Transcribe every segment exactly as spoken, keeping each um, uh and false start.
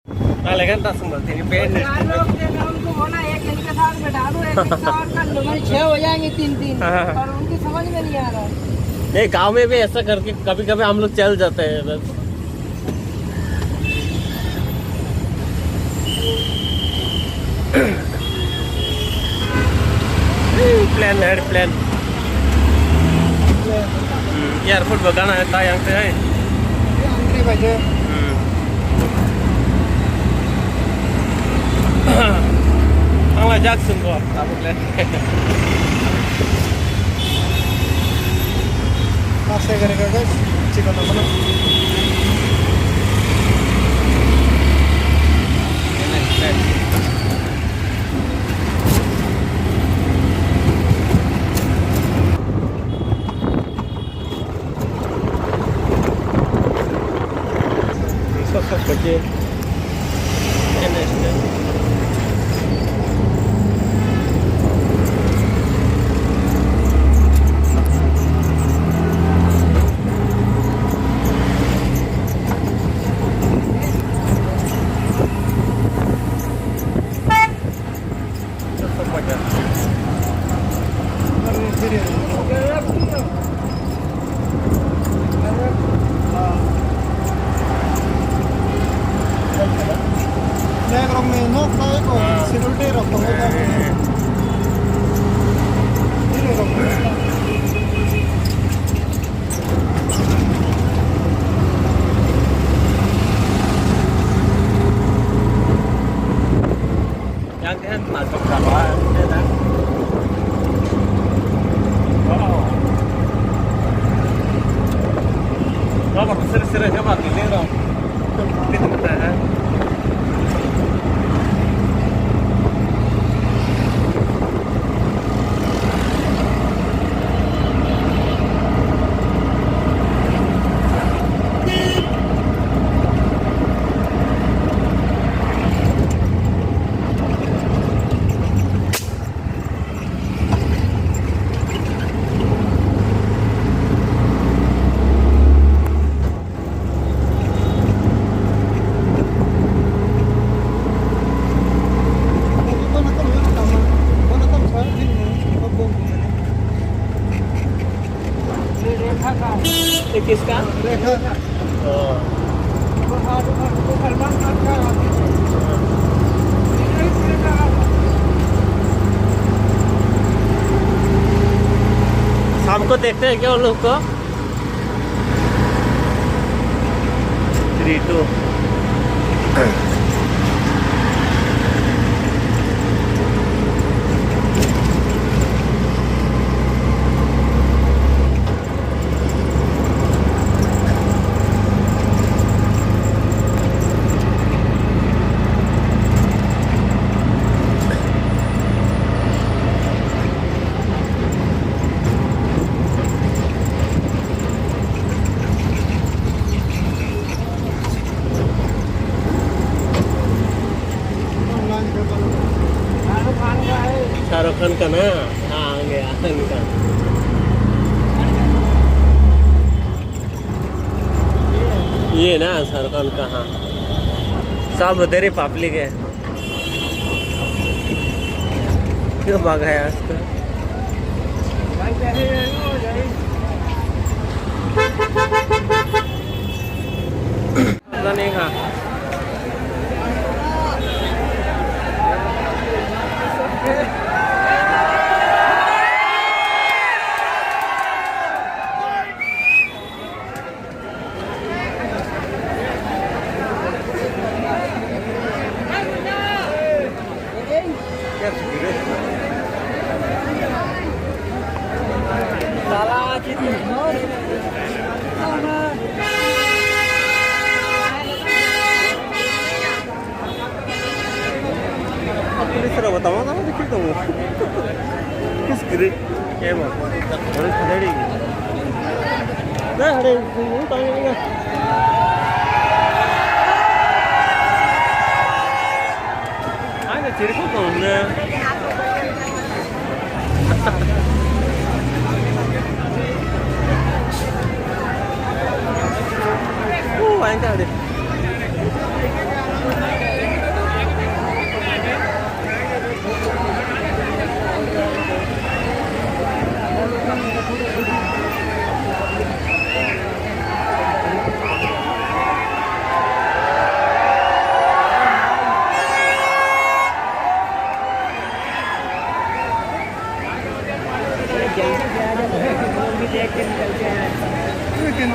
Dale, ganta sumba tini band. चार लोग थे, मैं उनको बोला, "एक इनके साथ बैठा दो, एक इसके साथ कर लो।" भाई, छह हो जाएंगे, तीन, तीन। हाँ, हाँ। और उनकी समझ में नहीं आ रहा है। नहीं, गांव में भी ऐसा करके कभी-कभी हम लोग चल जाते हैं बस। Plane, airplane. Hmm, airport ba gana ta yang te hai. Yang te ba je. Hmm. Ang la jak sung ko, abo le. Pase gare gare, chikon na mano. Nek rok ni nok tai ko security rok tongo. Yang kan masuk berapa? Wow. Berapa seri-seri coba gini dong. Gitu kita ya. ये किसका? शाम को देखते हैं क्या उन लोग को? Three, two. शाहरुख खान का है। शाहरुख खान का ना? हाँ, आ गया, आ गया। ये ना शाहरुख खान का, हाँ। सब तेरी पब्लिक है। क्यों भागा है आज तो? Police rok bo tamo tamo dikhe tongo. Kis giri. Emo. Police khajari. Na hare, tamo tamo. Ang na chiri ko tong na. Oh, ang ka de. Ini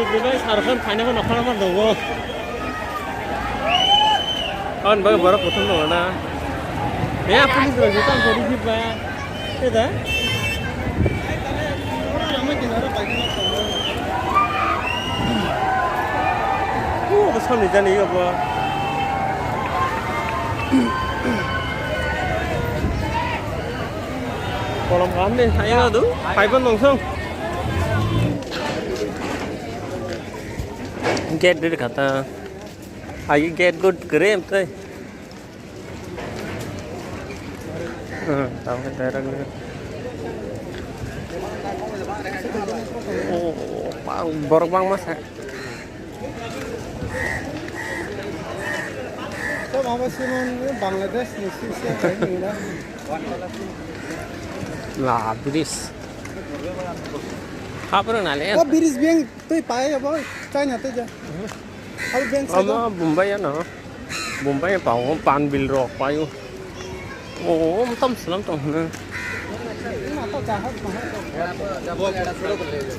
ibu bai sarkar final ko nokha nokha dogo. Kon bai borok kutung dogo na. Ya, police rok jotong sori jiba. Keda? Oh, samni jani obo. Kolom kaham de, ayo adu, phaibo nongsong. Gate de kata. Agi gate good kere emte. Hmm, tamo khe direct ni. Oh, bang, borok bangma sa. Bangladesh ni sisi. La bridge. Hapro na le. O bridge beng twi pai abo China twi ja. Hal beng sa. Ama Bombay ano. Bombay pao pan bil rok payo. O, tam selam tong hna.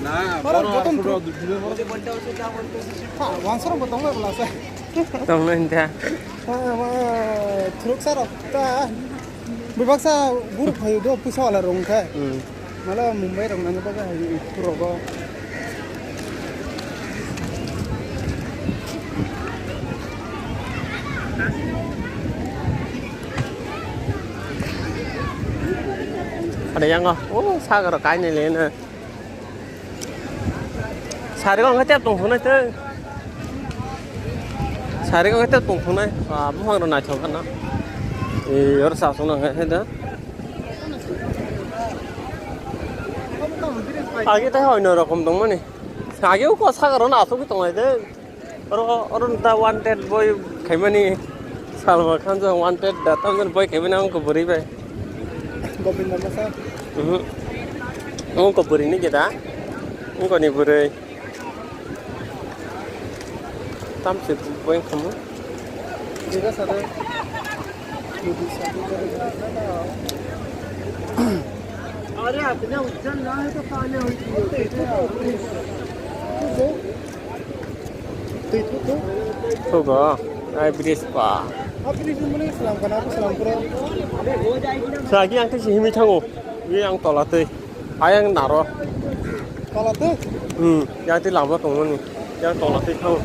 Na, oro joto. Ha, wansoro bo tong ba bla sa. Tong na hinta. Ha, ma, thuruk sa rok ta. Bebaksa group phaio do, puisa wala rok wngkha. Hmm. Mala Mumbai rok nani bagwi hai rogo. Ada yang oh, oh, sagar kainai lena. Sari kok ngetep tong phunai tei. Sari kok ngetep tong phunai. Ah, buphang rok naithok khana. Eh, oro sa sung nang khe da. Agi tai hoino rokom tongmani. Agi uko sakaro na asugwi tonglai de. Oro, oro da wanted boy khaimani. Salman Khan jang wanted da tamjani boy khaimani ang ko bwrwi bai. Govinda Masa. Mhm. Ang ko bwrwi ni geda. Ang ko ni bwrwi. Tam se boy khamu. Jega sada. अरे, अपने उज्जैन ना है तो पहले हुई थी। Thugo, ai bridge pa. Apa ni mana selam kana apa selam pura? Sagi ang tei sihimi thango. Ini ang tola tei. Ayang naro. Tola tei? Hmm, yang tei lama tongmani. Yang tola tei thango.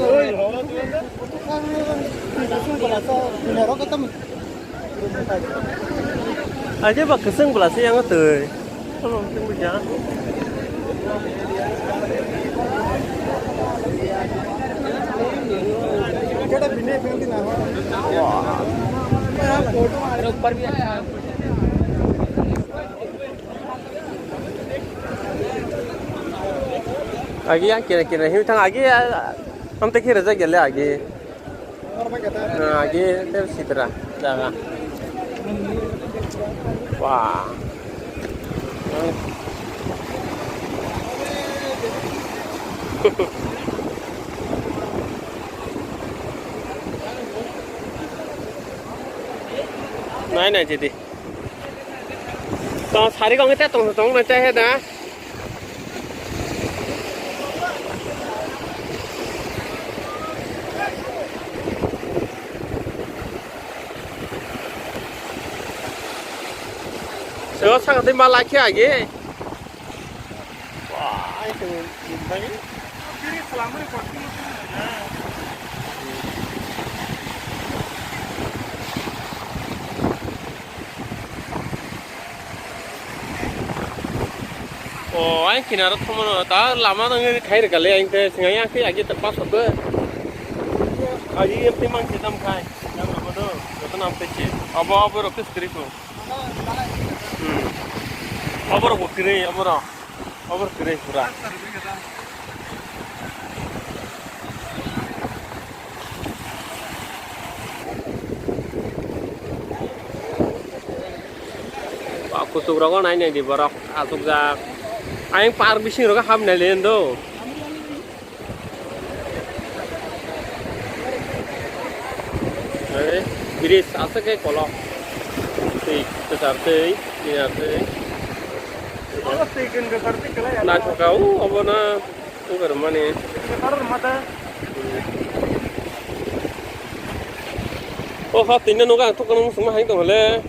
Oi, hola tu. Aje ba keseng belase yang tei. Tolong tunggu ya. Wah. Agi yang kira-kira hiu tang agi am te kira jaga le agi. Agi te sitra jaga. Wah. Nai nai jadi. Tong sari kong te tong tong na chahe da. Sego saka tei ma lakhe agi. Wah, ai to bai. O, ayang kinaro thangmano, ta lama nang khai rwkha le, ayang te singa yang khe agi ta pas hoto. Agi em te mang se tam khai. Yang rogo do, joto nam te che. Abo, abo rok khe skri ko. Hmm. Abo rok bo kre, abo rok. Abo rok kre pura. Ba, kuchuk rogo nai nai di borok, achukjak. Ayang park bising rogo hap nai le endo. Ei, bridge aswk khe kolok. Twi kwchar twi, twi kwchar twi. Naithok kha, o, obo na, wng kha rwmani. O ha, twi no nukha, ang thok no muchungma hai tong le.